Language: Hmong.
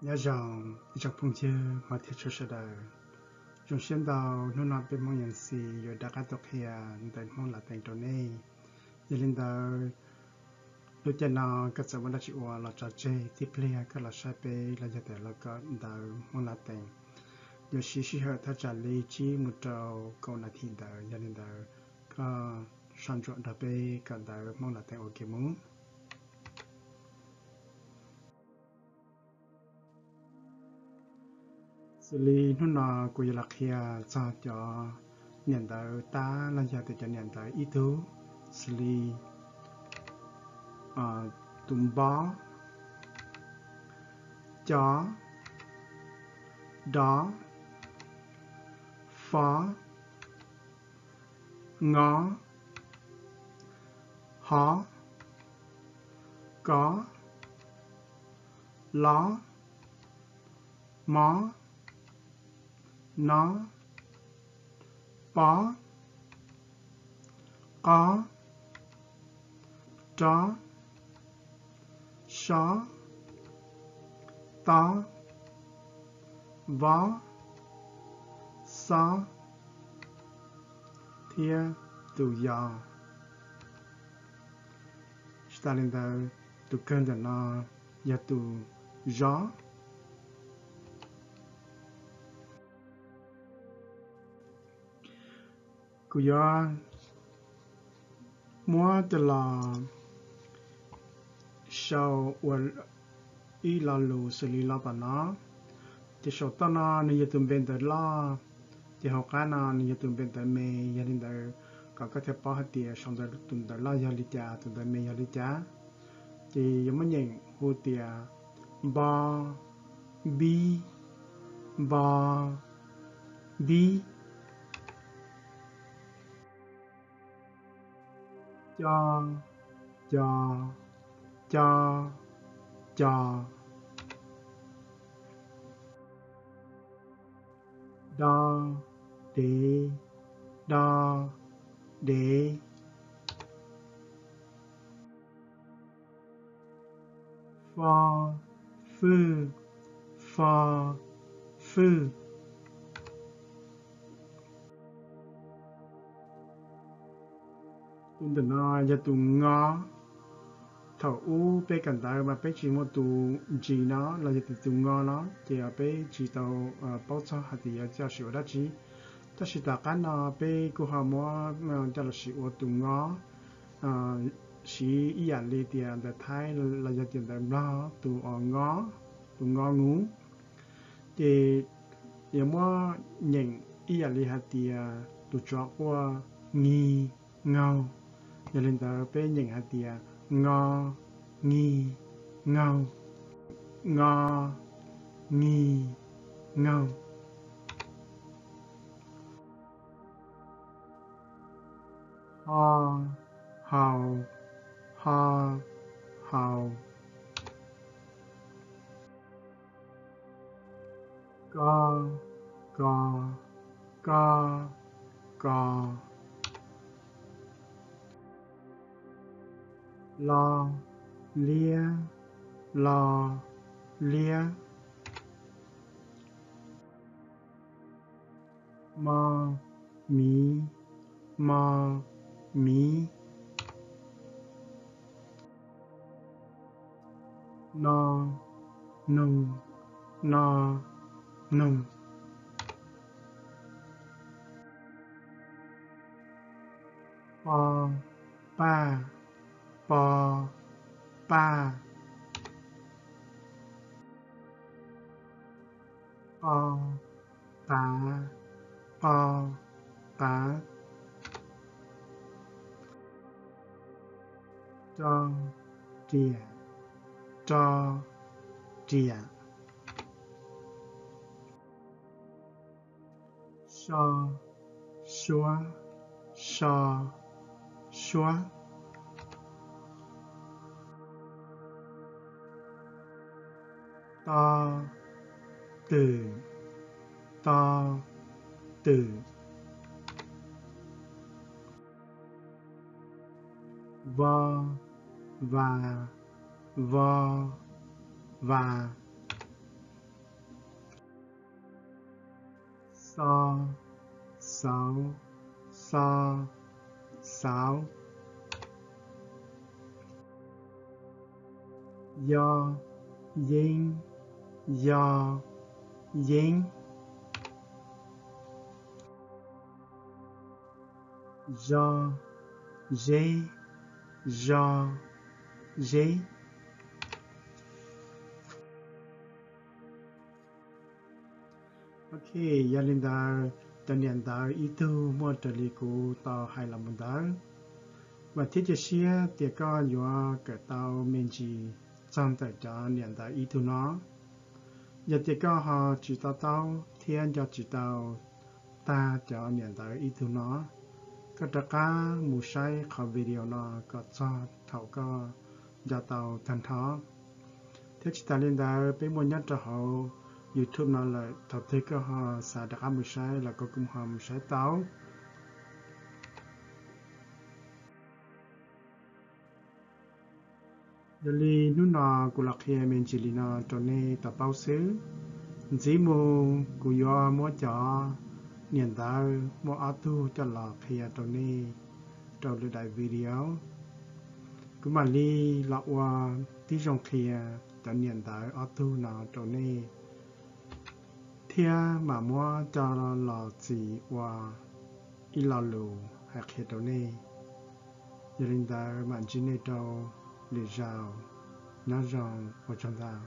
Nyob zoo ib tsoom phooj ywg hmov thiab tshua sawv daws. Zoo siab ntau, hnub no peb Hmoob Yam Xis yuav rov qab tuaj qhia ntawv Hmoob Latees rau nej. Yog li ntawd, lub caij no koj txawm muaj dab tsi ua los tso tseg, tib pliag koj los saib peb los yog tias los kawm ntawv Hmoob Latees. Yuav siv sij hawm thaj tsam li tsib mus rau kaum nas this ntawd, yog li ntawd koj soj ntsuam nrog peb kawm ntawv Hmoob Latees ua ke mus. Xws li hnub no kuv yuav los qhia txog cov niam ntawv tab los yog tias cov niam ntawv ib tug, xws li tus npo, co, do, fo, ngo, ho, ko, lo, mo, no, po, qo, ro, so, to, vo, xo, thiab tus yo. Tsis tas li ntawd, tus kawg ntawm no yog tus zo. Kuv yuav muab coj los sau ua ib lo lus xws li lo tom no. Ces saum toj no nws yog tus npe ntawv loj, ces hauv qab no nws yog tus npe ntawv me. Yog li ntawd, kom koj thiaj paub hais tias saum ntawv tus ntawv loj yog li cas, tus ntawv me yog li cas, ces yuav muab nyeem hu tias npo, npib, npo, npib, co, co, co, co, do, dev, do, dev, fo, fwj, fo, fwj. Tus ntawm no yog tus ngo. Thaum ub peb kawm ntawv mas peb tsis muaj tus G no los yog tias tus ngo no, ces peb tsis tau paub txog hais tias yuav coj los ua dab tsi. Tab sis tom qab no peb kuj ho muab coj los ua tus ngo, siv ib yam li tias ntawv Thaib los yog tias ntawv Nplog tus o ngo, tus ngo ngu. Ces yuav muab nyeem ib yam li hais tias tus tsov quaj ngig ngaug. Yog li ntawd peb nyeem hais tias ngo, ngig, ngaug, ngo, ngig, ngaug. Ho, haus, ho, haus. Ko, kos, koj, kos. Lo, liab, los, liab. Mo, miv, mos, miv. No, noog, no, noog. Po, paj, pos, paj. Qo, qav, qoj, qav. Ro, riam, roj, riam. So, suab, soj, suab. To, twm, toj, twm. Vo, vas, vos, vas. Xo, xauv, xo, xauv. Yo, yeeb, yo, yeeb. Zo, zeb, zo, zeb. Ok, yog li ntawd cov niam ntawv ib tug muaj raws li kuv tau hais los mus ntawd. Vam thiab cia siab tias koj yuav kawm tau me ntsis txog ntawm cov niam ntawv ib tug no. Yog tias koj ho tsis to taub thiab nco tsis tau tag cov niam ntawv ib tug no, koj rov qab mus saib qhov video no kom txog thaum koj nco tau tag nrho. Thiab tsis tas li ntawd, peb muaj nyob rau hauv YouTube no lawm, thaum twg koj ho xav rov qab mus saib los koj kuj ho mus saib tau. Yog li hnub no kuv los qhia me ntsis li no rau nej tau paub xwb. Ntxiv mus kuv yuav muab cov niam ntawv muaj ob tug coj los qhia rau nej rau lwm daim video. Kuv mam li los ua tib zoo qhia cov niam ntawv ob tug no rau nej, thiab mam muab coj los txis ua ib lo lus hais qhia rau nej. Yog li ntawd mam ntsib nej rau lwm zaus. Nyob zoo, ua tsaug ntau.